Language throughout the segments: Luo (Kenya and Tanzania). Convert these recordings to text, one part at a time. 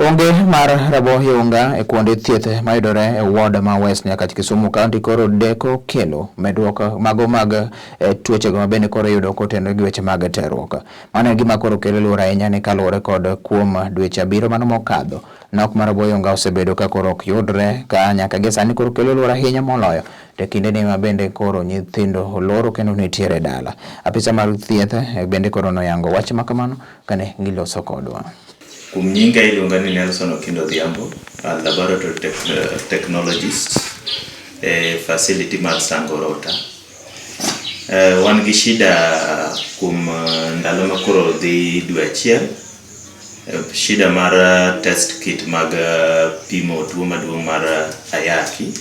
Onge mar rabo yunga e kuonde thieth mayudore e ward ma West Nyakach, Kisumu County, koro deko kelo medruok mago mag tuochego ma bende koro iyudo kotenore gi weche mag terruok. Mano e gima koro kelo luoro ahinya ni kaluwore kod kuom dweche 7 mano mokadho, nok mar rabo yunga osebedo ka koro ok yudre ka nyaka gi sani koro kelo luoro ahinya moloyo e kindeni ma bende koro nyithindo oloro kendo nitiere dala. Apisa mar thieth bende koro noyango wach ma kamano kane giloso kodwa. Kuom nyinga iluonga ni Nelson Okindo Odhiambo, a laboratory technologist e facility mar Sangorota. Wan gi shida kuom ndalo ma koro dhi dwe achiel, shida mar test kit mag pimo tuo maduong' mar ayaki.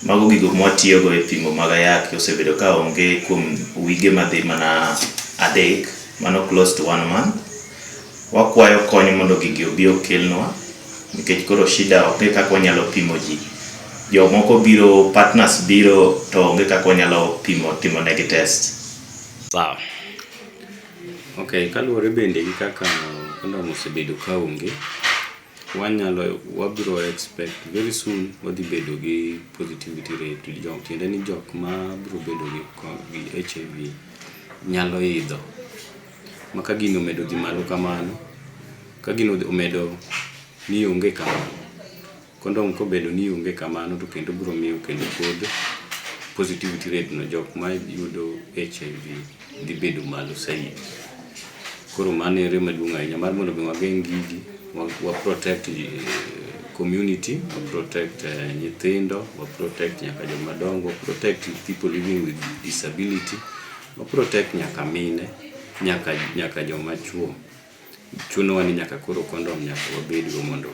Mago gigo mwatiyogo e pimo mag ayaki osebedo ka onge kuom wige madhi mana 3, mano close to one month. Wakwayo kony mondo gigi obi okelnwa nikech koro shida onge kaka wanyalo pimo ji. Jomoko biro, partners biro, to onge kaka wanyalo pimo timo negi test. Sawa. Ok, kaluwore bende gi kaka kondom osebedo ka onge, wanyalo wabiro expect very soon wadhi bedo gi positivity rate. Tiende ni jok ma biro bedo gi HIV nyalo idho. Ma ka gino omedo dhi malo kamano, ka gino omedo ni onge kamano, kondom kobedo ni onge kamano, to kendo biro miyo kendo pod positivity rate no, jok ma yudo HIV dhi bedo malo saidi. Koro mano ere maduong' ahinya mar mondo mi wageng' gigi, wa protect community, wa protect nyithindo, wa protect nyaka joma dongo, wa protect people living with disability, wa protect nyaka mine, nyaka joma chuo. Chunowa ni nyaka koro kondom nyaka wabedgo mondo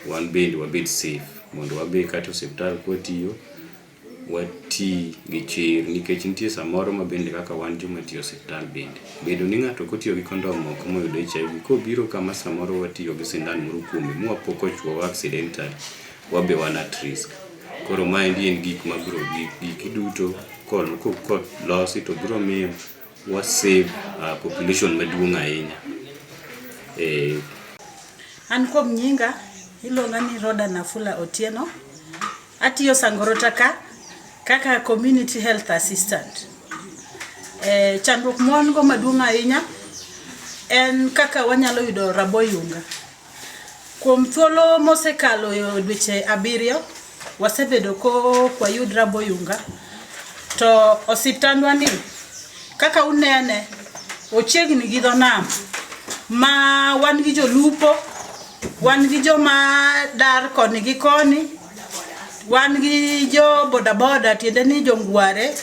wan bende wabed safe, mondo wabe kata e osiptal kwatiyo, wati gi chir, nikech nitie samoro ma bende kaka wan joma tiyo e osiptal bende bedo ni ng'ato kotiyo gi kondom oko moyudo HIV, kobiro kama samoro watiyo gi sindan moro kuome mwapo kochuowa accidentally, wabe wan at risk. Koro maendi en gik mabiro giki duto kolosi to biro miyo wa save population maduong' ahinya. An kuom nyinga iluonga ni Roda Nafula Otieno. Atiyo Sangorota ka kaka community health assistant. Chandruok ma wan go maduong' ahinya en kaka wanyalo yudo rabo yunga. Kuom thuolo mosekalo dweche 7, wasebedo kok wayud rabo yunga. To osiptandwa ni, kaka unene, ochiegni gi dho nam ma wan gi jolupo, wan gi joma dar koni gi koni, wan gi jo bodaboda, tiende ni jongware.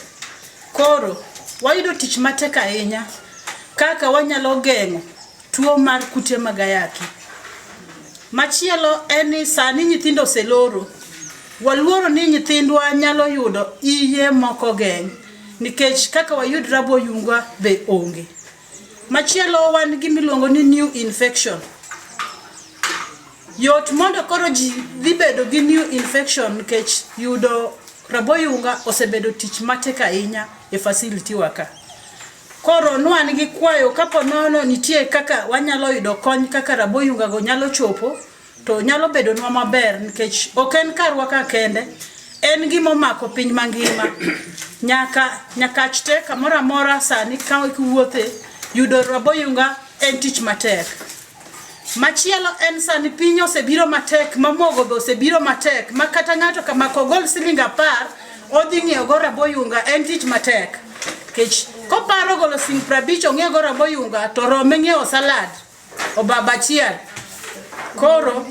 Koro wayudo tich matek ahinya kaka wanyalo geng'o tuo mar kute mag ayaki. Machielo en ni sani nyithindo oseloro. Waluoro ni nyithindwa nyalo yudo iye moko geng' nikech kaka wayud rabo yunga be onge. Machielo, wan gi miluongo ni new infection. Yot mondo koro ji dhi bedo gi new infection nikech yudo rabo yunga osebedo tich matek ahinya e facility wa ka. Koro nwan gi kwayo kapo nono nitie kaka wanyalo yudo kony kaka rabo yunga go nyalo chopo, to nyalo bedonwa maber, nikech ok en karwa ka kende, en gima omako piny mangima nyaka Nyakach te, kamoro amora. Sani ka iwuothe, yudo rabo yunga en tich matek. Machielo en sani piny osebiro matek, ma mogo be osebiro matek, ma kata ng'ato kama kogol siling 10 odhi ng'iewo go rabo yunga en tich matek, nikech koparo golo siling 50 ong'iew go rabo yunga to rome ng'iewo salad obaba achiel. Koro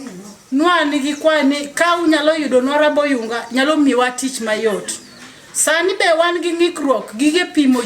nwa nigi kwayo ni ka unyalo yudonwa rabo yunga, nyalo miyowa tich mayot. Sani be wan gi ng'ikruok gige pimo.